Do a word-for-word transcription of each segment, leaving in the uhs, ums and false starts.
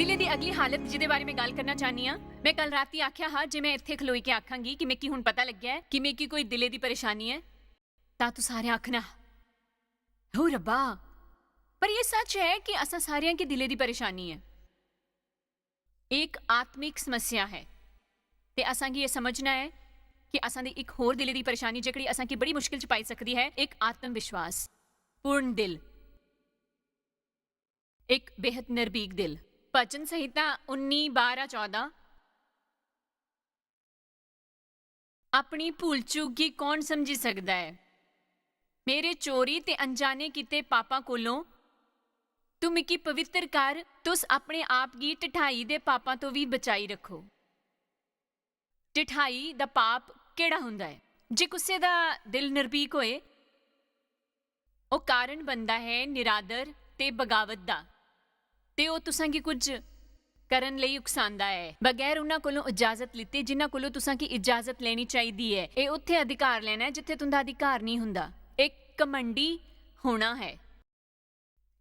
दिलै दी अगली हालत जिदे बारे में गल्ल करना चाहनी आं, में कल राती आखेआ हा जे में इत्थै खलोई के आखांगी कि मिगी हुन पता लग्गेआ ऐ कि मिगी कोई दिलै दी परेशानी ऐ, तां तुस सारें आखना, "हो रब्बा!" पर एह् सच ऐ कि असां सारेआं गी दिलै दी परेशानी ऐ। एह् इक आत्मिक समस्या ऐ ते असां गी एह् समझना ऐ कि असां दी इक होर दिलै दी परेशानी, जेह्कड़ी असां गी बड़ी मुश्किल च पाई सकदी ऐ, इक आत्म विश्वास पूर्ण दिल, इक बेहद निर्भीक दिल। भजन संहिता उन्नी, बारां, चौदां। अपनी भूल चूक गी कौन समझी सकदा ऐ? मेरे चोरी ते अनजाने कीते पापां कोलों तू मिगी पवित्र कर, तुस अपने आप गी ढिठाई दे पापां तो भी बचाई रखो। ढिठाई दा पाप केह्ड़ा हुंदा ऐ? जे कुसै दा दिल निर्भीक होए, ओह् कारण बनदा ऐ निरादर ते बगावत दा, ते ओह् तुसां गी कुछ करन लेई उकसांदा ऐ, बगैर उन्हां कोलों इजाजत लित्ते जिन्हां कोलों तुसां गी इजाजत लैनी चाहिदी ऐ। एह् उत्थै अधिकार लैना ऐ जित्थै तुंदा अधिकार नेईं हुंदा। एह् घमंडी होना ऐ।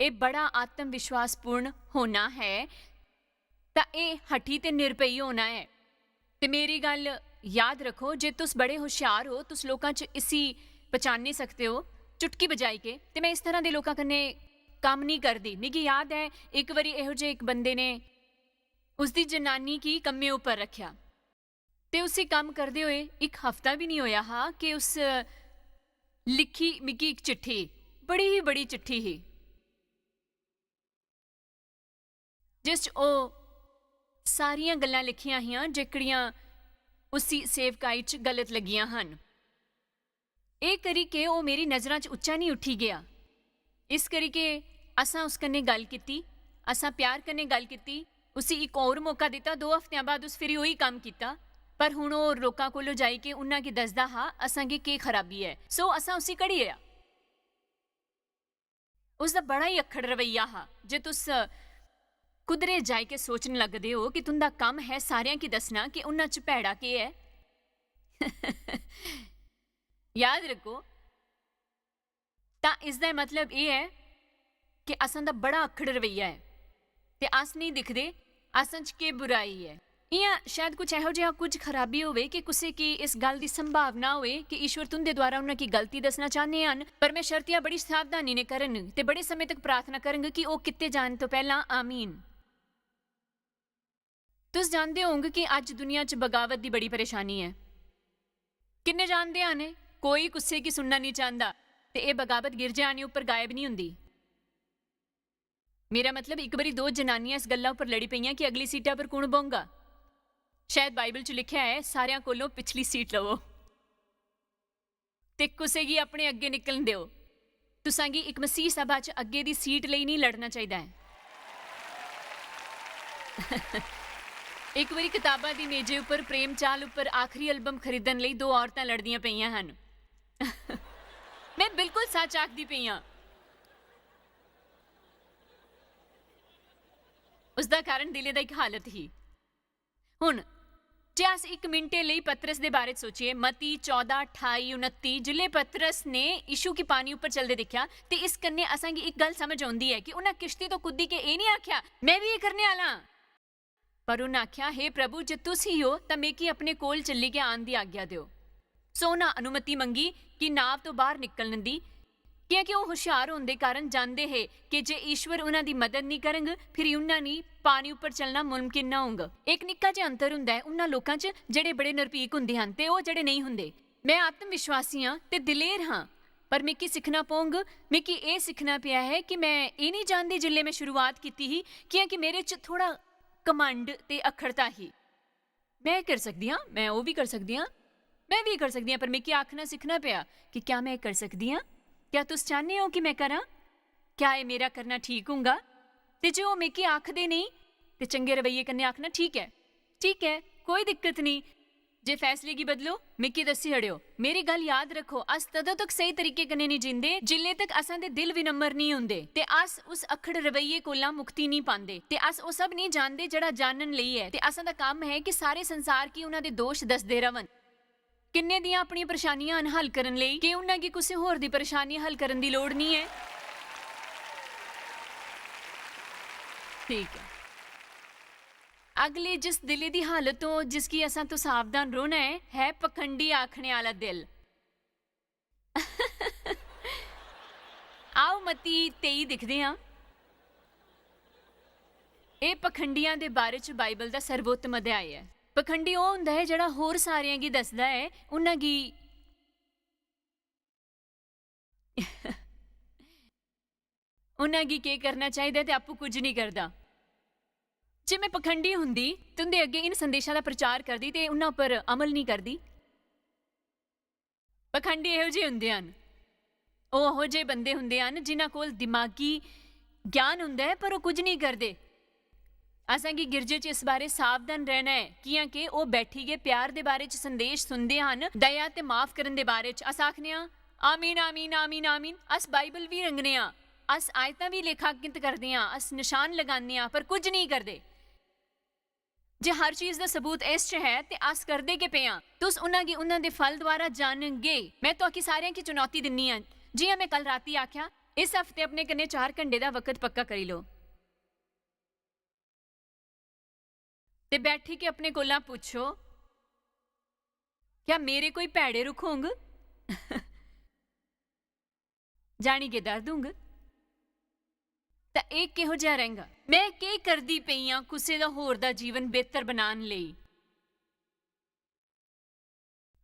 एह् बड़ा आत्म विश्वासपूर्ण होना ऐ, तां एह् हठी ते निरभई होना ऐ। ते मेरी गल्ल याद रखो, जे तुस बड़े होशियार ओ, तुस लोकां च इसी पछानी सकदे ओ, चुटकी बजाई के। ते में इस तरह दे लोकां कन्नै कम्म निं करदी। मिगी याद ऐ, इक बारी एहो जे इक बंदे ने उसदी जनानी गी कम्मै उप्पर रक्खेआ ते उसी कम्म करदे होए इक हफ्ता बी निं होएआ हा कि उस लिखी मिगी इक चिट्ठी, बड़ी ही बड़ी चिट्ठी ही, जिस च ओह् सारियां गल्लां लिखियां हियां जेह्कड़ियां उसी सेवकाई च गलत लग्गियां हन। एह् करी के ओह् मेरी नजरां च उच्चा निं उठी गेआ। इस करी के असां उस कन्नै गल्ल कीती, असां प्यार कन्नै गल्ल कीती, उसी इक होर मौका दित्ता। दो हफ्तेआं बाद उस फिरी ओही कम्म कीता, पर हुन ओह् लोकां कोलों जाई के उन्हां गी दसदा हा असां गी केह् खराबी ऐ। सो असां उसी घड़ी ओड़ेआ। उसदा बड़ा ही अक्खड़ रवैया हा। जे तुस कुदरे जाई के सोचन लगदे ओ कि तुंदा कम्म ऐ सारेआं गी दस्सना कि उन्हां च भैड़ा केह् ऐ, याद रखो, तां इसदा मतलब एह् ऐ कि असां दा बड़ा अक्खड़ रवैया ऐ ते अस नेईं दिखदे असां च केह् बुराई ऐ। इ'यां शायद कुछ एहो जेहा कुछ खराबी होवे कि कुसै गी इस गल्ल दी संभावना होवे कि ईश्वर तुंदे द्वारा उन्हां गी गलती दस्सना चाह्ने हन, पर में शर्तिया बड़ी सावधानी ने करंग ते बड़े समें तक प्रार्थना करंग कि ओह् कित्ते जाने तो पैह्लां आमीन। तुस जानदे होंग कि अज्ज दुनिया च बगावत दी बड़ी परेशानी ऐ। किन्ने जानदे हन, कोई कुसै गी सुनना निं चांह्दा, ते एह् बगावत गिरजे आने उप्पर गायब निं हुंदी। मेरा मतलब, इक बारी दो जनानियां इस गल्ला उप्पर लड़ी पेइयां कि अगली सीटा पर कु'न बौंह्गा। शायद बाइबल च लिखेआ ऐ, "सारेआं कोलों पिछली सीट लवो ते कुसै गी अपने अग्गें निकलन देओ।" तुसां गी इक मसीह सभा च अग्गें दी सीट लेई निं लड़ना चाहिदा ऐ। इक बारी कताबा दी मेजे उप्पर प्रेम चाल उप्पर आखरी एल्बम खरीदन लेई दो औरतां लड़दियां पेइयां हन। में बिल्कुल सच आखदी पेई आं। उसदा कारण दिलै दा इक हालत ही। हुन, जे अस इक मिंटे लेई पतरस दे बारे च सोचिए, मती चौदां, अठाई, उनत्ती, जिसलै पतरस ने यीशु गी पानी उप्पर चलदे दिक्खेआ, ते इस कन्नै असां गी इक गल्ल समझ औंदी ऐ कि उन्हां किश्ती तो कुद्दी के एह् निं आखेआ, "में बी एह् करने आह्ला आं।" पर उन्हां आखेआ, "हे प्रभु, जे तुस ही ओ, तां मिगी अपने कोल चली के आन दी आज्ञा देओ।" सो उन्हां अनुमति मंगी कि नाव तो बाहर निकलन दी, कियां कि ओह् होशियार होंदे कारण जानदे हे कि जे ईश्वर उन्हां दी मदद निं करंग, फिरी उन्हां नी पानी उप्पर चलना मुमकिन ना होंग। इक निक्का जेहा अंतर हुंदा ऐ उन्हां लोकां च जेह्ड़े बड़े नरभीक हुंदे हन ते ओह् जेह्ड़े नेईं हुंदे। में आत्मविश्वासी आं ते दिलेर हां, पर मिगी सिक्खना पौंग, मिगी एह् सिक्खना पेआ ऐ कि में एह् निं जानदी जिसलै में शुरुआत कीती ही, कियां कि मेरे च थोह्ड़ा घमंड ते अक्खड़ता ही। "में एह् करी सकदी आं, में ओह् बी करी सकदी आं, में बी एह् करी सकदी आं," पर मिगी आखना सिक्खना पेआ कि क्या में एह् करी सकदी आं? क्या तुस चाह्न्ने ओ कि में करां? क्या एह् मेरा करना ठीक होंगा? ते जे ओह् मिगी आखदे नेईं, ते चंगे रवैये कन्नै आखना, "ठीक ऐ, ठीक ऐ, कोई दिक्कत नेईं, जे फैसले गी बदलो, मिगी दस्सी ओड़ेओ।" मेरी गल्ल याद रक्खो, अस तदों तक स्हेई तरीके कन्नै नेईं जींदे, जिल्ले तक असां दे दिल विनम्र नेईं हुंदे, ते अस उस अक्खड़ रवैये कोला मुक्ति नेईं पांदे, ते अस ओह् सब नेईं जानदे जेह्ड़ा जानन लेई ऐ, ते असां दा कम्म ऐ कि सारे संसार गी उन्हां दे दोश दसदे र'वन। किन्ने दियां अपनियां परेशानियां न हल करन लेई, कि उन्हां गी कुसै होर दी परेशानी हल करन दी लोड़ नेईं ऐ? ठीक ऐ। अगले जिस दिलै दी हालत हो, जिसगी असां तो सावधान रौह्ना ऐ, है पखंडी आखने आह्ला दिल। आओ, मत्ती तेई दिखदे आं। एह् पखंडियां दे बारे च बाइबल दा सर्वोत्तम अध्याय ऐ। पखंडी ओह् होंदा ऐ जेह्ड़ा होर सारेआं गी दसदा ऐ, उन्हां गी उन्हां गी केह् करना चाहिदा ते आपूं कुछ निं करदा। जे में पखंडी हुंदी, तुं'दे अग्गें इन संदेशां दा प्रचार करदी ते उन्हां पर अमल निं करदी। पखंडी एहो जे हुंदे हन। ओह् ओहो जे बंदे हुंदे हन जिन्हां कोल दिमागी ज्ञान हुंदा ऐ, पर ओह् कुछ निं करदे। असें गी गिरजे च इस बारे सावधान रैह्ना ऐ, कि'यां के ओह् बैठी गै प्यार दे बारे च संदेश सुनदे हन, दया ते माफ करन दे बारे च। अस आखने आं, "आमीन, आमीन, आमीन, आमीन।" अस बाइबल बी रंगने आं, अस आयतां बी लेखांकित करदे आं, अस नशान लगाने आं, पर कुछ नेईं करदे। जे हर चीज दा सबूत इस च है, ते अस करदे गै पे आं। तुस उन्हां गी उन्हां दे फल द्वारा जानगे। में तुआकी सारेआं गी चुनौती दिन्नी आं। जि'यां में कल राती आखेआ, इस हफ्ते अपने कन्नै चार घंटे दा वक्त पक्का करी लो। ते बैठी के अपने कोला पुच्छो, "क्या मेरे कोई भैड़े रुख होंग?" जानी के दर्द होंग। तां एह् किहो जेहा रैंह्गा? में केह् करदी पेई आं कुसै दा होर दा जीवन बेहतर बनान लेई?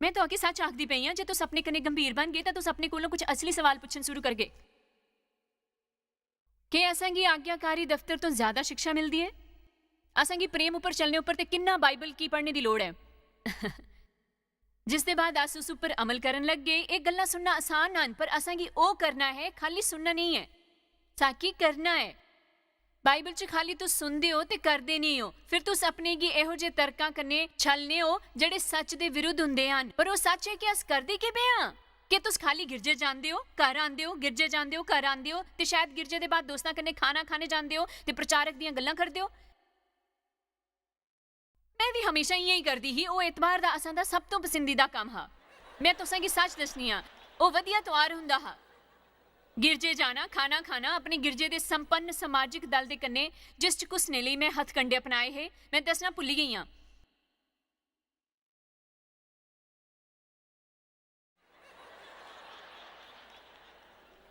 में तुआकी सच आखदी पेई आं, जे तुस अपने कन्नै गंभीर बनगे, तां तुस अपने कोलों कुछ असली सवाल पुच्छन शुरू करगे। केह् असें गी आज्ञाकारी दफ्तर तो ज्यादा शिक्षा मिलदी ऐ? असें गी प्रेम उप्पर चलने उप्पर ते किन्ना बाइबल की पढ़ने दी लोड़ ऐ? जिस दे बाद अस उस उप्पर अमल करन लग गे। एह् गल्लां सुनना आसान हन, पर असें गी ओह् करना ऐ, खाली सुनना नेईं ऐ। ताकि करना ऐ। बाइबल च खाली तुस सुनदे ओ ते करदे नेईं ओ। फिर तुस अपने गी एहो जे तर्कां कन्नै छलने ओ, जेह्ड़े सच दे विरुद्ध हुंदे हन। पर ओह् सच ऐ कि अस करदे केह् पे आं? केह् तुस खाली गिरजे जांदे ओ, घर आंदे ओ, गिरजे जांदे ओ, घर आंदे ओ, ते शायद गिरजे दे बाद दोस्तां कन्नै खाना खाने जांदे ओ ते प्रचारक दियां गल्लां करदे ओ? में बी हमेशा इ'यां ई करदी ही। ओह् ऐतबार दा असां दा सब तों पसंदीदा कम्म हा। में तुसें गी सच दस्सनी आं, ओह् बधिया त्योहार हुंदा हा। गिरजे जाना, खाना खाना, अपने गिरजे दे संपन्न समाजिक दल दे कन्नै, जिस च घुसने लेई में हथकंडे अपनाए हे, में दस्सना भुल्ली गेई आं।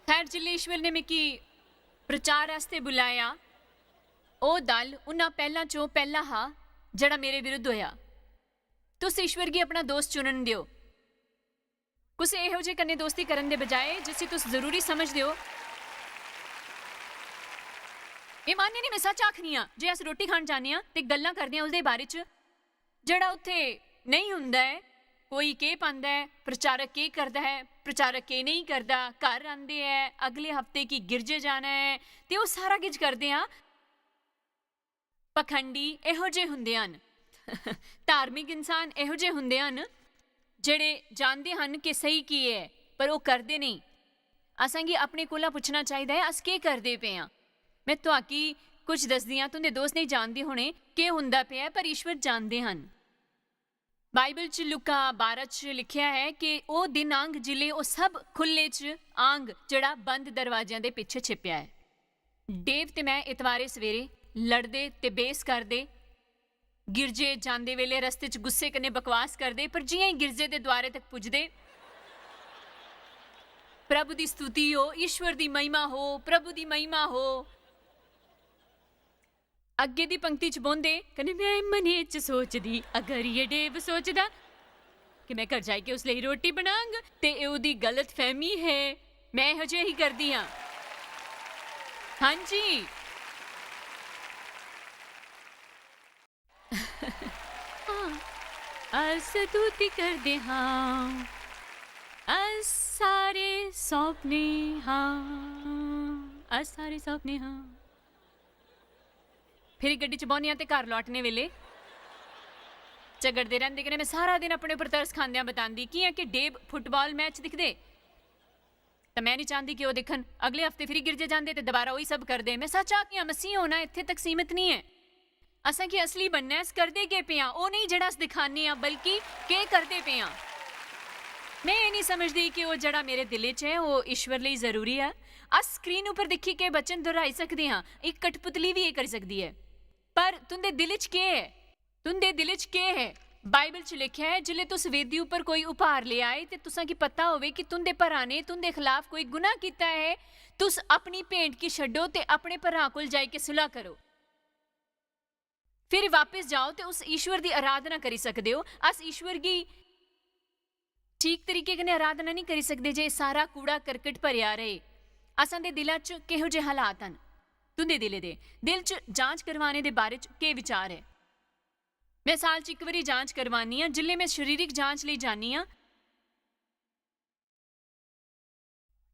खैर, जिसलै ईश्वर ने मिगी प्रचार आस्तै बुलाया, ओह् दल उन्ना पैह्लां चों पैह्ला हा जेह्ड़ा मेरे विरुद्ध होया। तुस ईश्वर गी अपना दोस्त चुनन देओ। कुसै एहो जे कन्नै दोस्ती करन दे बजाए जिसी तुस जरूरी समझदे ओ। एह् मान्य निं, में सच आखनी आं, जे अस रोटी खान जाने आं ते गल्लां करदे आं उसदे बारे च, जेह्ड़ा उत्थै नेईं हुंदा ऐ, कोई केह् पांदा ऐ, प्रचारक केह् करदा ऐ, प्रचारक केह् नेईं करदा, घर आंदे ऐ, अगले हफ्ते की गिरजे जाना ऐ, ते ओह् सारा किश करदे आं। पखंडी एहो जे हुंदे हन। धार्मिक इंसान एहो जे हुंदे हन, जेह्ड़े जानदे हन कि स्हेई केह् ऐ, पर ओह् करदे नेईं। असें गी अपने कोला पुच्छना चाहिदा ऐ, अस केह् करदे पे आं? में तुआकी कुछ दसदी आं, तुं'दे दोस्त नेईं जानदे होने केह् हुंदा पेआ ऐ, पर ईश्वर जानदे हन। बाइबल च लूका बारां च लिखेआ ऐ कि ओह् दिन आंग जिसलै ओह् सब खु'ल्ले च आंग, जेह्ड़ा बंद दरवाजेआं दे पिच्छे छिप्पेआ ऐ। डेव ते में इतवारे सवेरे लड़दे ते बेस करदे, गिरजे जांदे बेल्लै रस्ते च गुस्से कन्नै बकवास करदे, पर जि'यां ई गिरजे दे द्वारे तक पुजदे, "प्रभु दी स्तुति हो, ईश्वर दी महिमा हो, प्रभु दी महिमा हो।" अग्गें दी पंक्ति च बौंह्दे, कन्नै में मनै च सोचदी, "अगर ये डेव सोचदा कि में घर जाइयै उस लेई रोटी बनांग, ते एह् ओह्दी गलत फैह्मी है।" में एहो जेहा ही करदी आं। हां जी। हां, अस स्तुति करदे हां, अस सारे सौंपने हां, अस सारे सौंपने हां। फिर गड्डी च बौह्ने आं ते घर लौटने वेले झगड़दे रैंह्दे। कन्नै में सारा दिन अपने उप्पर तरस खांदेआं बतांदी, कि'यां कि डेव फुटबाल मैच दिखदे, ते में निं चांह्दी कि ओह् दिक्खन। अगले हफ्ते फिरी गिरजे जांदे ते दोबारा ओही सब करदे। में सच आखनी आं, मसीह होना इत्थै तक सीमत निं ऐ। असें गी असली बनना ऐ, अस करदे केह् पे आं, ओह् नेईं जेह्ड़ा अस दिखाने आं, बल्कि केह् करदे पे आं। में एह् निं समझदी कि ओह् जेह्ड़ा मेरे दिलै च ऐ, ओह् ईश्वर लेई जरूरी ऐ। अस स्क्रीन उप्पर दिक्खी के वचन दोहराई सकदे आं, इक कठपुतली बी एह् करी सकदी ऐ। पर तुंदे दिल च केह् ऐ? तुंदे दिल च केह् ऐ? बाइबल च लिखेआ ऐ, "जिसलै तुस वेदी उप्पर कोई उपहार लेई आए ते तुसां गी पता होवे कि तुंदे भ्राऽ ने तुंदे खलाफ कोई गुनाह कीता ऐ, तुस अपनी भेंट गी छड्डो ते अपने भ्राऽ कोल जाई के सुलह करो। फिर बापस जाओ ते उस ईश्वर दी अराधना करी सकदे ओ।" अस ईश्वर गी ठीक तरीके कन्नै अराधना नहीं करी सकदे जे सारा कूड़ा करकट भरेआ रहे। असां दे दिला च किहो जे हालात हन? तुंदे दिले दे, दिल च जांच करवाने दे बारे च केह् विचार ऐ? मैं साल च इक बारी जांच करवानी आं। जिसलै मैं शरीरक जांच लेई जानी आं,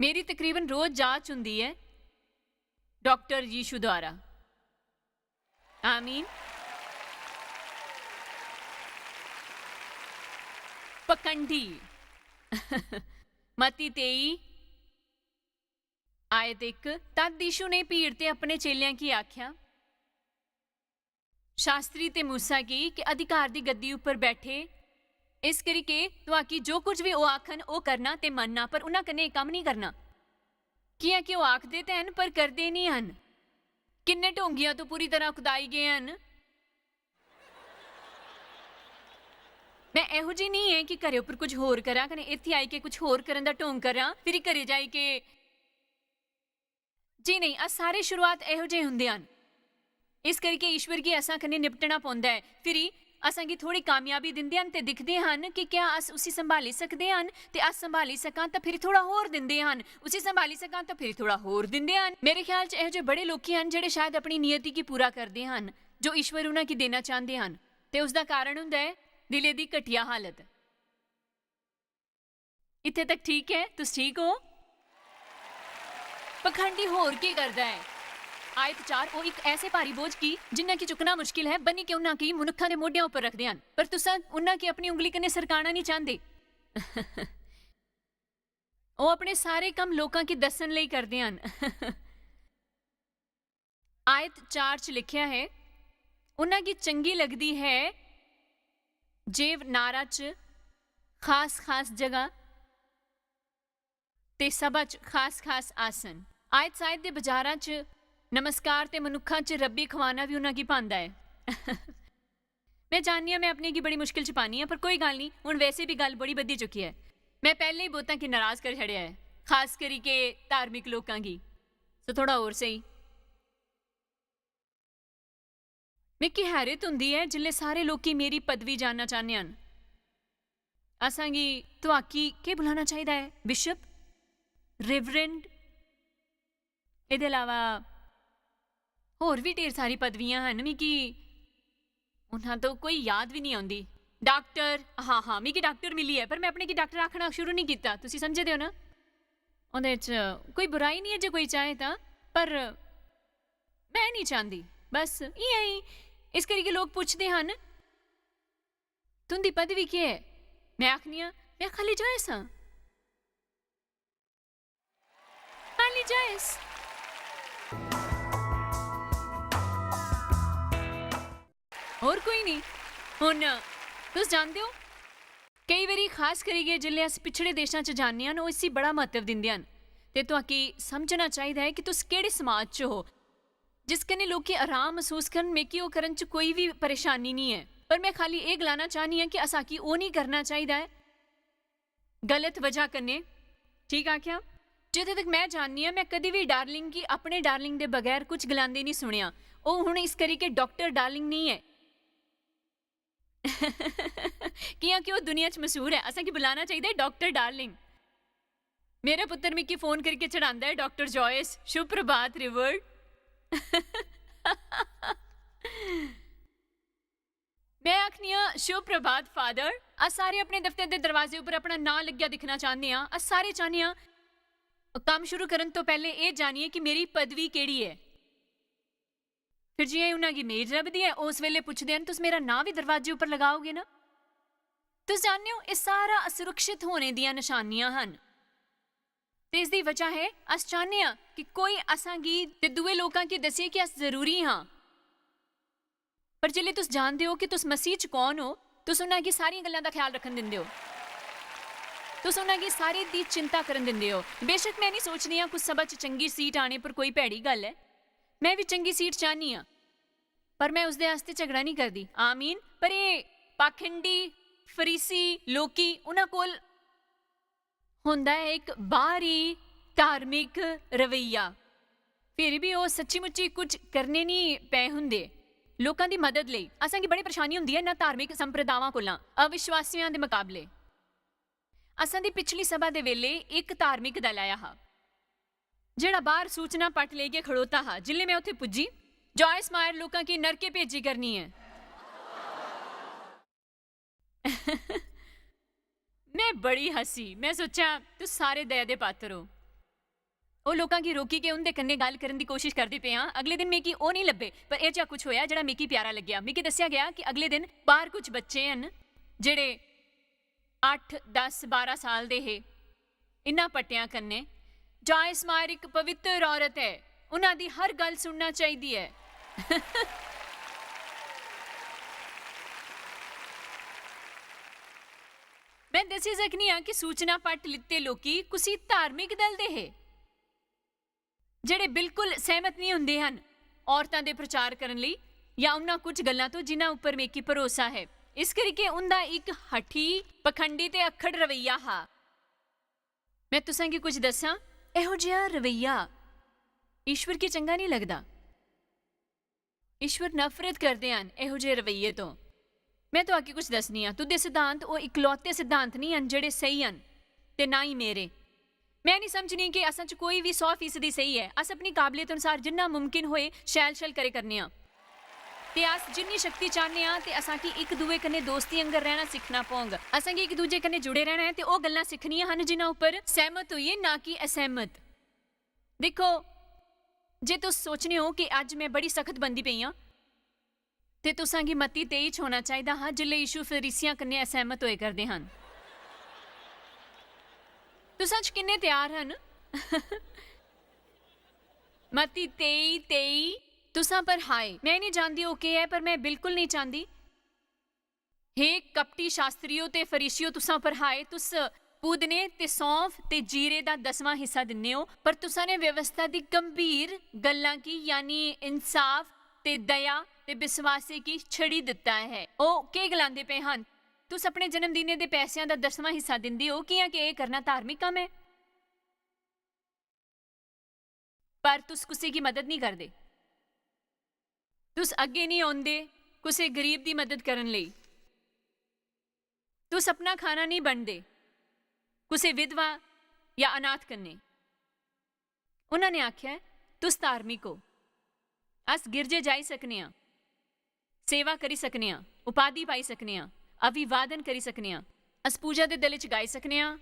मेरी तकरीबन रोज जांच हुंदी ऐ डॉक्टर यीशु द्वारा। आमीन। पखंडी। मत्ती तेई, आयत इक, तद यीशु ने भीड़ ते अपने चेलेआं गी आख्या, "शास्त्री ते मूसा गी के अधिकार दी गद्दी उप्पर बैठे, इस करी के तुआकी जो कुछ भी ओह आखन, ओह करना ते मनना, पर उन्हां कन्नै एह कम्म नेई करना। कियां के ओह आखदे ते हन, पर करदे नेई हन। किन्ने ढोंगियां तो पूरी तरह कुदाई गए हन।" मैं एहो जी नेई ऐ कि घरे उप्पर कुछ होर करां कने इत्थे आई के कुछ होर करन दा ढोंग करां, फिरी घरे जाई के, जी नेई, अस सारे शुरुआत एहो जे हुंदे हन। इस करिके ईश्वर गी असां कन्नै निपटना पौंदा ऐ। फिरी असां गी थोड़ी कामयाबी दिंदे हन ते दिखदे हन कि क्या अस उसी संभाली सकदे हन, ते अस संभाली सकां तां फिरी थोड़ा होर दिंदे हन, उसी संभाली सकां तां फिरी थोड़ा होर दिंदे हन। मेरे ख्याल च एहो जे बड़े लोकी हन जेह्ड़े शायद अपनी नियति गी पूरा करदे हन जो ईश्वर उन्हां गी देना चांह्दे हन, ते उसदा कारण हुंदा ऐ दिलै दी घटिया हालत। इत्थे तक ठीक ऐ? तुस ठीक ओ? पखंडी होर केह् करदा ऐ? आयत चार, ओह् इक ऐसे भारी बोझ गी जिन्ना कि चुक्कना मुश्किल ऐ, बन्नी के उन्ना की मनुक्खां दे मोढेआं उप्पर रखदे हन, पर तुसां उन्ना की अपनी उंगली कन्नै सरकाना निं चांह्दे। ओह् अपने सारे कम्म लोकां गी दस्सन लेई करदे हन। आयत चार च लिखेआ ऐ, "उन्हां गी चंगी लगदी ऐ जे नारा च खास-खास जगह ते सभा च खास-खास आसन।" आयत सायत दे बाजारां च नमस्कार ते मनुक्खां च रब्बी खवाना बी उन्हां गी भांदा ऐ। मैं जाननी आं, मैं अपने गी बड़ी मुश्किल च पानी आं, पर कोई गल्ल निं, हुन वैसे बी गल्ल बड़ी बधी चुकी ऐ। मैं पैह्लें ही बहुतां गी नराज करी छड़ेआ ऐ, खास करी के धार्मिक लोकां गी। सो थोड़ा होर स्हेई। मिगी हैरत हुंदी ऐ जिसलै सारे लोकी मेरी पदवी जानना चाह्ने हन। असां गी तुआकी केह् बुलाना चाहिदा ऐ? बिशप? रेवरेंड? एह्दे अलावा होर बी ढेर सारी पदवियां हन, मिगी उन्हां तो कोई याद बी निं औंदी। डाक्टर, हां, हां, मिगी डाक्टर मिली ऐ, पर में अपने गी डाक्टर आखना शुरू निं कीता, तुसी समझदे ओ ना? ओह्दे च कोई बुराई निं ऐ जे कोई चाहे तां, पर में निं चांह्दी, बस इ'यां ई। इस करियै लोक पुछदे हन, "तुं'दी पदवी केह् ऐ?" में आखनी आं, "में खाल्ली जोयस आं।" खाल्ली जोयस। होर कोई निं। हुन तुस जानदे ओ, केई बारी, खास करियै जिसलै अस पिछड़े देशां च जान्ने आं, ओह् इसी बड़ा म्हत्तव दिंदे हन। ते तुआकी समझना चाहिदा ऐ कि तुस केह्ड़े समाज च ओ। जिस कन्नै लोकें आराम मसूस करन, मिगी ओह् करन च कोई बी परेशानी निं ऐ। पर में खाल्ली एह् गलाना चाह्न्नी आं कि असांगी ओह् निं करना चाहिदा ऐ गलत वजह कन्नै। ठीक आखेआ? जित्थै तक में जाननी आं, में कदी बी डार्लिंग गी अपने डार्लिंग दे बगैर कुछ गलांदे निं सुनेआ। ओह् हुन इस करी के डाक्टर डार्लिंग निं ऐ। कि'यां कि ओह् दुनिया च मशहूर ऐ, असेंगी बुलाना चाहिदा ऐ डाक्टर डार्लिंग। मेरा पुत्तर मिगी फोन करियै चढ़ांदा ऐ, "डाक्टर जॉयस, शुभ प्रभात, रिवर्ड।" में आखनी आं, "शुभ प्रभात, फादर।" अस सारे अपने दफ्तर दे दरवाजे उप्पर अपना नांऽ लग्गेआ दिक्खना चाह्न्ने आं। अस सारे चाह्न्ने आं कम्म शुरू करन तो पैह्लें एह् जानियै कि मेरी पदवी केह्ड़ी ऐ। फिर जि'यां उन्हां गी मेद लभदी ऐ, ओह् उस बेल्लै पुछदे न, "तुस मेरा नांऽ बी दरवाजे उप्पर लगाओगे ना?" तुस जानदे ओ, एह् सारा असुरक्षित होने दियां नशानियां हन। ते इसदी वजह ऐ, अस चाह्न्ने आं कि कोई असां गी ते दूए लोकां गी दस्से कि अस जरूरी हां। पर जिसलै तुस जानदे ओ कि तुस मसीह च कौन ओ, तुस उन्हां गी सारियां गल्लां दा ख्याल रक्खन दिंदे ओ। तुस उन्हां गी सारे दी चिंता करन दिंदे ओ। बेशक, में निं सोचनी आं कुस सभा च चंगी सीट आने पर कोई भैड़ी गल्ल ऐ। में बी चंगी सीट चाह्न्नी आं। पर में उसदे आस्तै झगड़ा नहीं करदी। आमीन। पर एह् पाखंडी, फरीसी, लोकी, उन्हां कोल होंदा ऐ इक बाहरी धार्मिक रवैया। फिर भी ओह् सच्ची मुच्ची कुछ करने नहीं पए होंदे। लोकां दी मदद लेई असेंगी बड़ी परेशानी होंदी ऐ ना धार्मिक संप्रदावां कोला, अविश्वासियां दे मकाबले। असां दी पिछली सभा दे वेले इक धार्मिक दल आया हा, जेह्ड़ा बाहर सूचना पट लेइयै खड़ोता हा। जिसलै में उत्थै पुज्जी, जॉयस मायर लोकां गी नरके भेजी करनी ऐ। में बड़ी हस्सी। में सोचेआ, "तुस सारे दया दे पात्र ओ।" ओह् लोकां गी रोकी के उं'दे कन्नै गल्ल करन दी कोशिश करदे पे आं। अगले दिन मिगी ओह् निं लब्भे, पर एह् जेहा कुछ होएआ जेह्ड़ा मिगी प्यारा लग्गेआ। मिगी दस्सेआ गेआ कि अगले दिन बाहर कुछ बच्चे हन जेह्ड़े अट्ठ, दस, बारां साल दे हे। इन्ना पट्टेआं कन्नै, जॉयस मायर इक पवित्र औरत ऐ, उन्हां दी हर गल्ल सुनना चाहिदी ऐ। में दस्सी सकनी आं कि सूचना पट लित्ते लोकी कुसी धार्मिक दल दे हे, जेह्ड़े बिल्कुल सैह्मत निं होंदे हन औरतां दे प्रचार करन लेई जां उन्हां कुछ गल्लां तो जिन्हां उप्पर मिगी भरोसा ऐ। इस करियै उं'दा इक हठी, पखंडी ते अक्खड़ रवैया हा। में तुसें गी कुछ दस्सां, एहो जेहा रवैया ईश्वर गी चंगा निं लगदा। ईश्वर नफरत करदे हन एहो जेहे रवैये तो। में तुआके कुछ दस्सनी आं, तुं'दे सिद्धांत ओह् इकलौते सिद्धांत निं हन जेह्ड़े स्हेई हन, ते ना ही मेरे। में निं समझनी कि असां च कोई बी सौ फीसदी स्हेई ऐ। अस अपनी काबलियत अनुसार जिन्ना मुमकिन होए शैल-शैल करे करने आं। ते अस जिन्नी शक्ति चाह्न्ने आं, ते असां गी इक दुए कन्नै दोस्ती आंगर रैह्ना सिक्खना पौंग। असें गी इक दूजे कन्नै जुड़े रैह्ना ऐ ते ओह् गल्लां सिक्खनियां हन जिन्हां उप्पर सैह्मत होइए, ना कि असैह्मत। दिक्खो, जे तुस सोचने ओ कि अज्ज में बड़ी सख्त बनदी पेई आं, ते तुसां गी मत्ती तेई च होना चाहिदा हा, जिसलै यीशु फरीसियां कन्नै असैह्मत होए करदे हन। तुसां च किन्ने त्यार हन? मत्ती तेई तेई, तुसां पर हाय। में निं जानदी ओह् केह् ऐ, पर में बिल्कुल निं चांह्दी। हे कपटी शास्त्रियो ते फरीसियो, तुसां पर हाय, तुस पूदने ते सौंफ ते जीरे दा दसवां हिस्सा दिन्ने ओ, पर तुसां ने व्यवस्था दी गंभीर गल्लां गी, यानी इंसाफ ते दया ते विश्वासे गी छड़ी दित्ता ऐ। ओह् केह् गलांदे पे हन? तुस अपने जन्मदिनै दे पैसेआं दा दसवां हिस्सा दिंदे ओ, कि'यां के एह् करना धार्मिक कम्म ऐ? पर तुस कुसै गी मदद निं करदे। तुस अग्गें निं औंदे कुसै गरीब दी मदद करन लेई। तुस अपना खाना निं बंडदे कुसै विधवा जां अनाथ कन्नै। उन्हां ने आखेआ, "तुस धार्मिक ओ। अस गिरजे जाई सकने आं, सेवा करी सकने आं, उपाधि पाई सकने आं, अभिवादन करी सकने आं, अस पूजा दे दले च गाई सकने आं,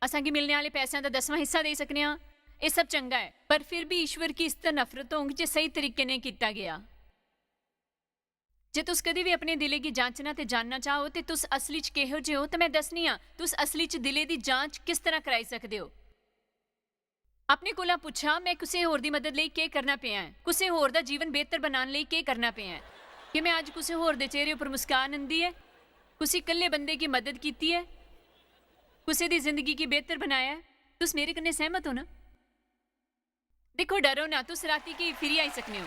असां गी मिलने आह्ले पैसेआं दा दसवां हिस्सा देई सकने आं।" एह् सब चंगा ऐ, पर फिर बी ईश्वर गी इस दा नफरत होंग जे स्हेई तरीके नेईं कीता गेआ। जे तुस कदें बी अपने दिलै गी जांचना ते जानना चाहो ते तुस असली च केहो जे ओ, ते में दस्सनी आं, तुस असली च दिलै दी जांच किस तरह कराई सकदे ओ। अपने कोला पुच्छा, "में कुसै होर दी मदद लेई केह् करना पेआ ऐ? कुसै होर दा जीवन बेहतर बनाने लेई केह् करना पेआ ऐ? केह् में अज्ज कुसै होर दे चेहरे उप्पर मुस्कान आंदी ऐ? कुसै कल्ले बंदे गी मदद कीती ऐ? कुसै दी जिंदगी गी बेहतर बनाया ऐ?" तुस मेरे कन्नै सैह्मत ओ ना? दिक्खो, डरो ना, तुस राती गी फिरी आई सकने ओ।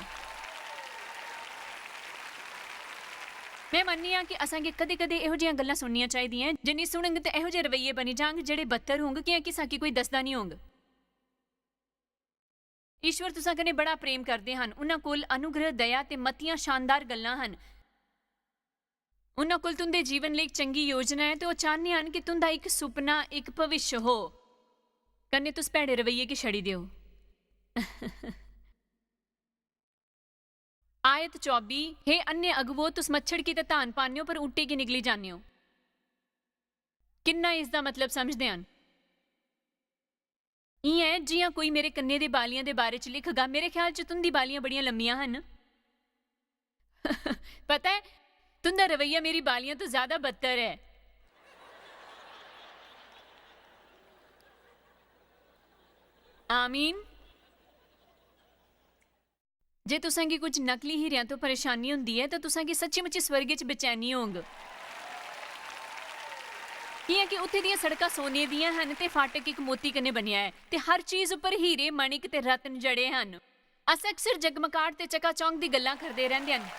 में मन्ननी आं कि असां गी कदें-कदें एहो जिहियां गल्लां सुननियां चाहिदियां ऐ, जिन्नी सुनंग ते एहो जे रवैये बनी जांग, जेह्ड़े बदतर होंग, कि'यां कि साकी कोई दसदा निं होंग। ईश्वर तुसां कन्नै बड़ा प्रेम करदे हन। उन्हां कोल अनुग्रह, दया ते मतियां शानदार गल्लां हन। उन्हां कोल तुं'दे जीवन लेई इक चंगी योजना ऐ ते ओह् चाह्न्ने हन कि तुं'दा इक सुपना, इक भविष्य हो। कन्नै तुस भैड़े रवैये गी छड़ी देओ। आयत चौबी, "हे अन्य अगुवो, तुस मच्छर गी ते धान पान्ने ओ, पर ऊंटे गी निगली जान्ने ओ।" किन्ना इसदा मतलब समझदे हन? इ'यां ऐ जि'यां कोई मेरे कन्ने दे बालियां दे बारे च लिखगा। मेरे ख्याल च तुं'दी बालियां बड़ियां लम्मियां हन। पता ऐ, तुं'दा रवैया मेरी बालियां तो ज्यादा बदतर ऐ। आमीन। जे तुसें गी कुछ नकली हीरेआं तो परेशानी होंदी ऐ, तां तुसें गी सच्ची-मुच्ची स्वर्ग च बेचैनी होग। कि'यां कि उत्थै दियां सड़कां सोने दियां हन ते फाटक इक मोती कन्नै बनेआ ऐ, ते हर चीज उप्पर हीरे, मणिक ते रत्न जड़े हन। अस अक्सर जगमगाट ते चकाचौंध दी गल्लां करदे रैंह्दे हन,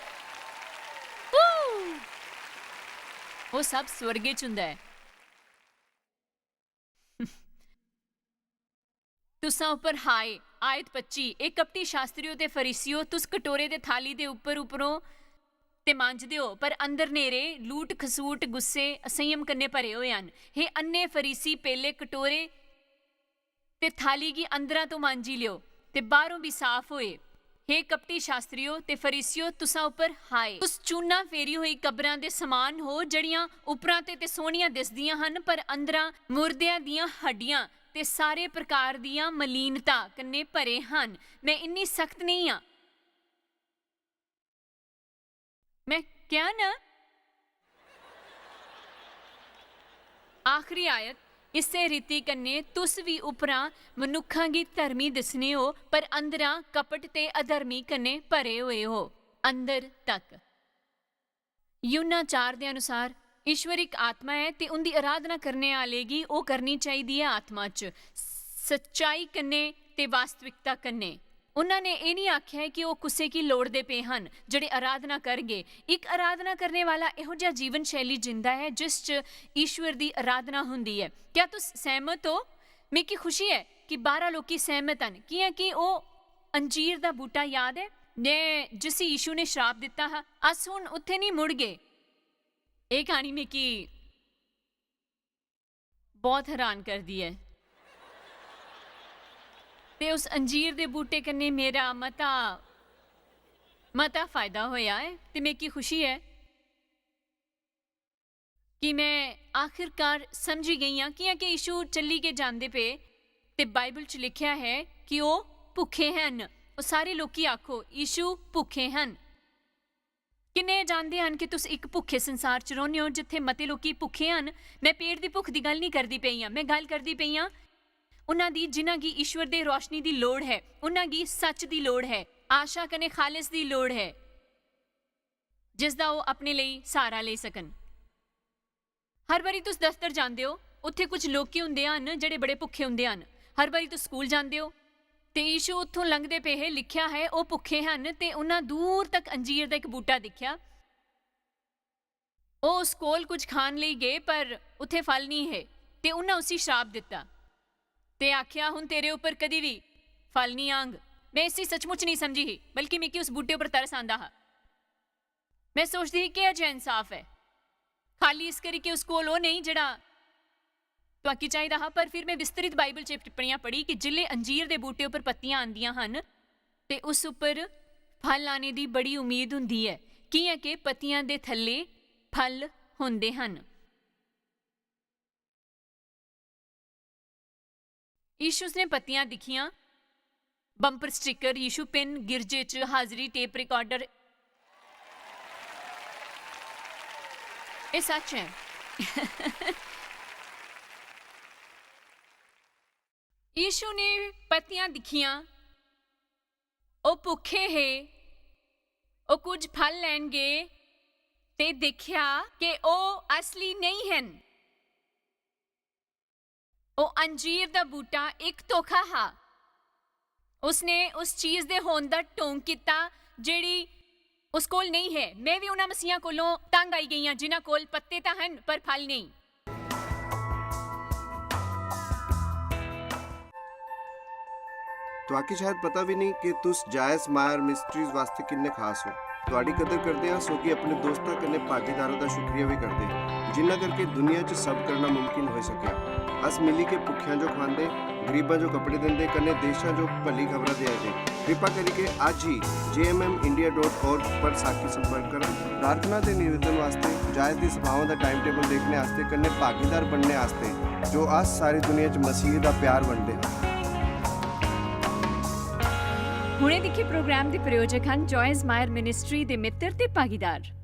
ओह् सब स्वर्गे च हुंदा ऐ। तुसां उप्पर हाय। आयत पच्ची, "ए कपटी शास्त्रियो ते फरीसियो, तुस कटोरे ते थाली दे उप्पर उपरों ते मांजदे ओ, पर अंदर न्हेरे, लूट खसूट, गुस्से, असंयम कन्नै भरे होए हन। हे अन्ने फरीसी, पेले कटोरे ते थाली गी अंदरा तो मांजी लियो ते बाहरों भी साफ होए। हे कपटी शास्त्रियो ते फरीसियो, तुसां उप्पर हाय। तुस चूना फेरी होई कब्रां दे समान हो, जड़ियां उपरां ते, ते सोहणियां दिसदियां हन, पर अंदरा मुर्देआं दियां हड्डियां ते सारे प्रकार दियां मलीनता कन्नै भरे हन। मैं इन्नी सख्त नेईं आं।" मैं क्या ना? आखरी आयत, "इस्सै रीति कन्नै तुस भी उपरां मनुक्खां गी धर्मी दिसने ओ, पर अंदरा कपट ते अधर्मी कन्नै भरे होए हो।" अंदर तक। यूहन्ना चार दे अनुसार, ईश्वर इक आत्मा ऐ ते उंदी अराधना करने आह्ले गी ओह् करनी चाहिदी ऐ आत्मा च, सच्चाई कन्नै ते वास्तविकता कन्नै। उन्हां ने एह् निं आखेआ ऐ कि ओह् कुसै गी लोड़दे पे हन जेह्ड़े अराधना करगे। इक अराधना करने वाला एहो जेहा जीवन शैली जींदा ऐ जिस च ईश्वर दी अराधना हुंदी ऐ। क्या तुस सैह्मत ओ? मिगी खुशी ऐ कि बारां लोकी सैह्मत हन, कि'यां कि ओह् अंजीर दा बूह्टा याद ऐ, ने जिसी यीशु ने श्राप दित्ता हा। अस हुन उत्थै निं मुड़गे। एह् क्हानी मिगी बहुत हैरान करदी ऐ। ते उस अंजीर दे बूह्टे कन्नै मेरा मता, मता फायदा होया ऐ ते मिगी खुशी ऐ कि मैं आखिरकार समझी गेई आं, कि'यां कि यीशु चली गै जांदे पे ते बाइबल च लिखेआ ऐ कि ओह् भुक्खे हन। ओह् सारे लोकी आखो, "यीशु भुक्खे हन।" किन्ने जानदे हन कि तुस इक भुक्खे संसार च रौह्ने ओ, जित्थै मते लोकी भुक्खे हन? मैं पेट दी भुक्ख दी गल्ल निं करदी पेई आं, मैं गल्ल करदी पेई आं उन्हां दी जिन्हां गी ईश्वर दे रोशनी दी लोड़ ऐ, उन्हां गी सच दी लोड़ ऐ, आशा कन्नै खालिस दी लोड़ ऐ, जिसदा ओह् अपने लेई स्हारा लेई सकन। हर बारी तुस दफ्तर जांदे ओ, उत्थै कुछ लोकी हुंदे हन जेह्ड़े बड़े भुक्खे हुंदे हन। हर बारी तुस स्कूल जांदे ओ, ते यीशु उत्थों लंघदे पे हे, लिखेआ ऐ, ओह् भुक्खे हन ते उन्हां दूर तक अंजीर दा इक बूह्टा दिक्खेआ। ओह् उस कोल कुछ खान लेई गे, पर उत्थै फल निं हे, ते उन्हां उसी श्राप दित्ता ते आखेआ, "हुन तेरे उप्पर कदी बी फल निं आंग।" मैं इसी सचमुच निं समझी ही, बल्कि मिगी उस बूह्टे उप्पर तरस आंदा हा। मैं सोचदी ही, "केह् अजेहा इंसाफ ऐ?" खाली इस करी कि उस कोल ओह् नेईं जेह्ड़ा तुआकी चाहिदा हा, पर फिर मैं विस्तृत बाइबल च टिप्पणियां पढ़ी कि जिसलै अंजीर दे बूह्टे उप्पर पत्तियां आंदियां हन, ते उस उप्पर फल आने दी बड़ी उम्मीद हुंदी ऐ, कि'यां के पत्तियां दे थल्ले फल होंदे हन। यीशु ने पत्तियां दिक्खियां, बंपर स्टिकर, यीशु पिन, गिरजे च हाजरी, टेप रिकॉर्डर। एह् सच ऐ। यीशु ने पत्तियां दिक्खियां, ओह् भुक्खे हे, ओह् कुछ फल लैन गे ते दिक्खेआ कि ओह् असली नेईं हन। ओह् अंजीर दा बूह्टा इक धोखा हा। उसने उस चीज दे होन दा ढोंग कीता जेह्ड़ी उस कोल नेईं है। में बी उन्हां मसीहां कोलों तंग आई गेई आं जिन्हां कोल पत्ते तां हन पर फल नेईं। तुआकी शायद पता भी नहीं कि तुस जायज मायर मिस्ट्रीज वास्ते किन्ने खास हो। तुआडी कदर करदे आं, सोगी अपने दोस्तां कन्नै भागीदारां दा शुक्रिया भी करदे, जिन्ना करके दुनिया च सब करना मुमकिन होई सकेआ। अस मिली के भुक्खेआं जो खवांदे, गरीबां जो कपड़े दिंदे, कन्नै देशां जो भली खबरां देआ दे। कृपा करिके अज्ज ही J M M India dot org पर साकी संपर्क करो। प्रार्थना ते निवेदन वास्ते, जायज दी सभाओं दा टाइम टेबल देखने आस्ते, कन्नै भागीदार बनने आस्ते, जो अस सारी दुनिया च मसीह दा प्यार बंडदे हां। हुणे दिक्खे प्रोग्राम दे प्रायोजक हन जॉयस मायर मिनिस्ट्री दे मित्र ते भागीदार।